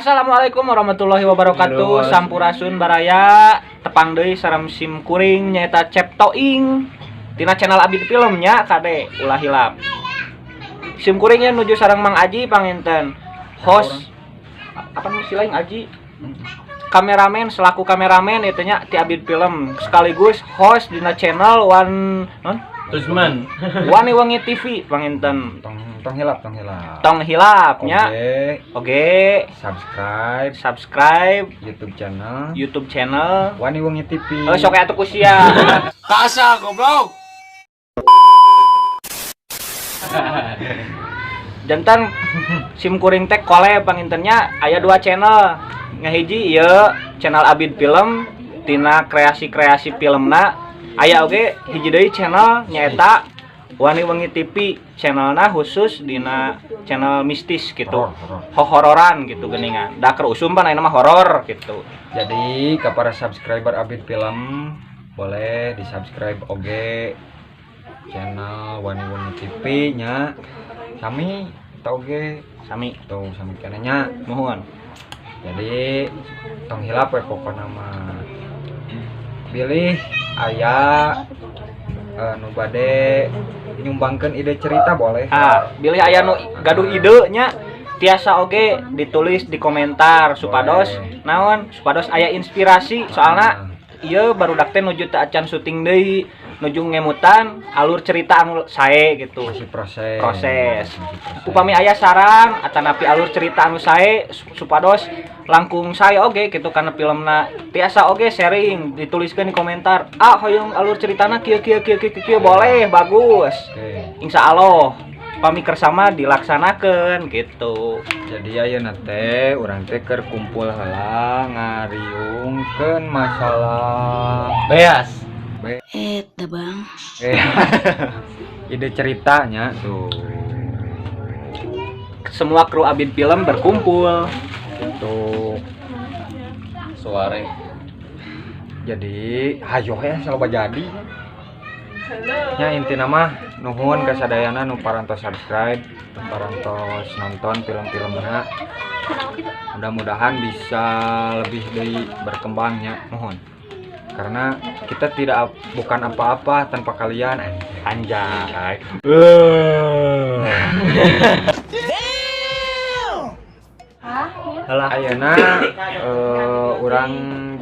Assalamualaikum warahmatullahi wabarakatuh. Halo. Sampurasun baraya, tepang deui sareng sim kuring nyaeta Ceptoing tina channel Abid Film nya, kade ulah hilap. Sim kuring nya nuju sareng Mang Aji panginten. Host apa nu si lain Aji? Kameramen, selaku kameramen itu nya ti Abid Film sekaligus host dina channel Wan non Tusman. Wani Wangi TV panginten. Tong tong hilap, tong hilap. Tong hilap nya. Oke, Oke, subscribe subscribe YouTube channel YouTube channel Wani Wengi TV. Oh, sok atuh ku sia. Kasa goblok. Janten sim kuring teh kole pangintennya aya dua channel. Ngahiji ieu channel Abid Film tina kreasi-kreasi filmna, aya oge hiji deui channel nyaeta Wani Wengi TV, channelna khusus dina channel mistis gitu. Horor, horor. Hororan gitu geuningan. Da keur usum pan ayeuna mah horor gitu. Jadi ke para subscriber Abid Film boleh di subscribe oge channel Wani Wengi TV nya. Sami eta oge. Sami. Tuh, sami keneh nya. Nuhun. Jadi tong hilap we pokona mah. Bilih aya nu bade nyumbangkeun ide cerita boleh. Ah, bilih aya nu gaduh ide nya tiasa oge ditulis di komentar supados Boleh. naon, supados aya inspirasi, soalna ieu barudak teh nuju teu acan syuting deui, nuju ngemutan alur cerita anu sae gitu. Masih proses. Proses. Masih proses. Upami aya saran atanapi alur cerita anu sae supados langkung sae oge gitu karena filmna, tiasa oge sharing dituliskeun di komentar, ah, hoyong alur ceritana kieu kieu kieu kieu kieu, boleh, bagus. Oke. Insya Allah pami kersama dilaksanakan gitu. Jadi ayeuna teh urang teh keur kumpul heula ngariungkeun masalah Beas. Eh, bang. Ide ceritanya tuh. Semua kru Abid Film berkumpul. Tuh. Suara. Jadi hayo ya selalu jadi. Nya intina mah nuhun ka sadayana nu parantos subscribe, nu parantos nonton film-filmna. Mudah-mudahan bisa lebih deui berkembangnya. Mohon. Karena kita tidak bukan apa-apa tanpa kalian. Anjay. Alah. Ayeuna urang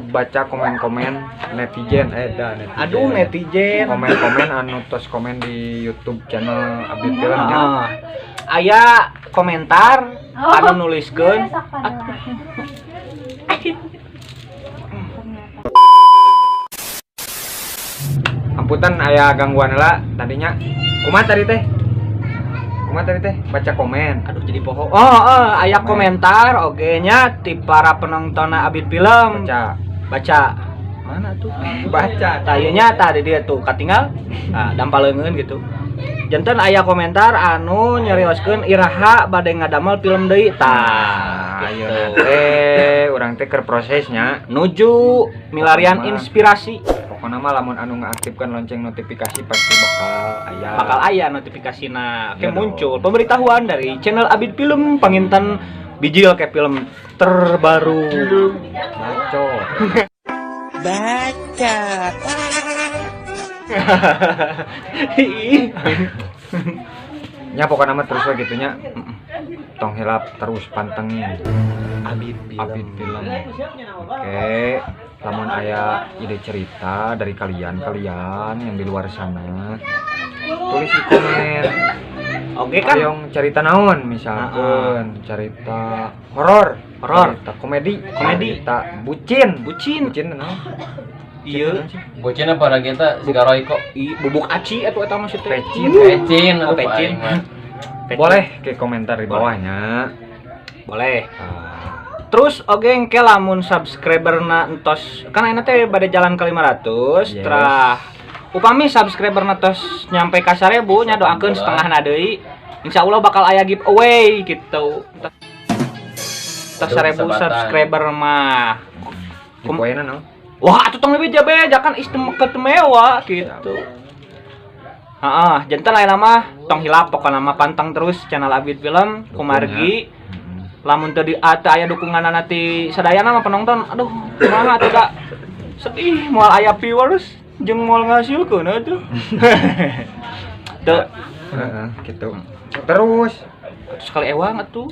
baca komen-komen netizen, eh dah netizen. Aduh, netizen. Komen-komen anu tos komen di YouTube channel Abid Film nya. Ah. Aya komentar anu nuliskeun. Amputan aya gangguan lah tadinya. Kumaha tadi teh? Kumaha tadi teh? Baca komen. Aduh, jadi poho. Oh, aya komentar oge nya ti para penonton Abid Film. Baca. Baca. Mana tuh? Baca. Tayanya tadi dia tuh katinggal. Nah, dampal leungeun gitu. Janten aya komentar anu nyarioskeun iraha bade ngadamel film deui tah. Nah, ayeuna Gitu. teh urang teh keur prosesnya Nuju milarian inspirasi. Pokoknya mah lamun anu ngaktifkan lonceng notifikasi pasti bakal aya. Bakal aya notifikasina Iya kayak muncul dong. Pemberitahuan dari channel Abid Film panginten bijil kayak film terbaru. Bacot. Baca. Ih. Nya pokoknya mah terus we gitu nya. Tong hilap terus pantengin Abid Film. Abid Film. Oke, lamun aya ide cerita dari kalian-kalian yang di luar sana, tulis di komen. Oke kan? Hoyong cerita naon, misalkan cerita horor, Horor. cerita komedi, Komedi. cerita bucin, Bucin. Bucin naon? Iya. Bocin apa orang kita si Royko. Ih, bubuk aci atau eta maksudnya? Pecin. Pecin. Oh, pecin. Pecin. Boleh ke komentar di bawahnya. Boleh. Ah, Terus oge engke lamun subscriberna entos kan ayeuna teh bade jalan ke 500. Yes. Terah upami subscriberna tos nyampe ka 1000 nya, doakeun setengahna deui, insyaallah bakal aya giveaway gitu. Tos Aduh, 1000 kesempatan. Subscriber mah. Giveaway-na naon? Wah, atuh tong beja-beja kan istimewa gitu. Heeh, janten lain mah tong hilap pokokna mah pantang terus channel Abid Film kumargi. Lamun teu di teu aya dukungan ti sadayana mah penonton, aduh, kumaha atuh da, sedih moal aya viewers jeung moal ngahasilkeun atuh. Teu. Heeh, gitu. Terus sekali ewang atuh.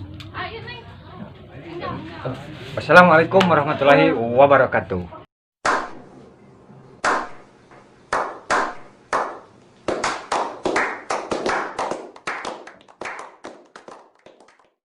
Wassalamualaikum warahmatullahi wabarakatuh.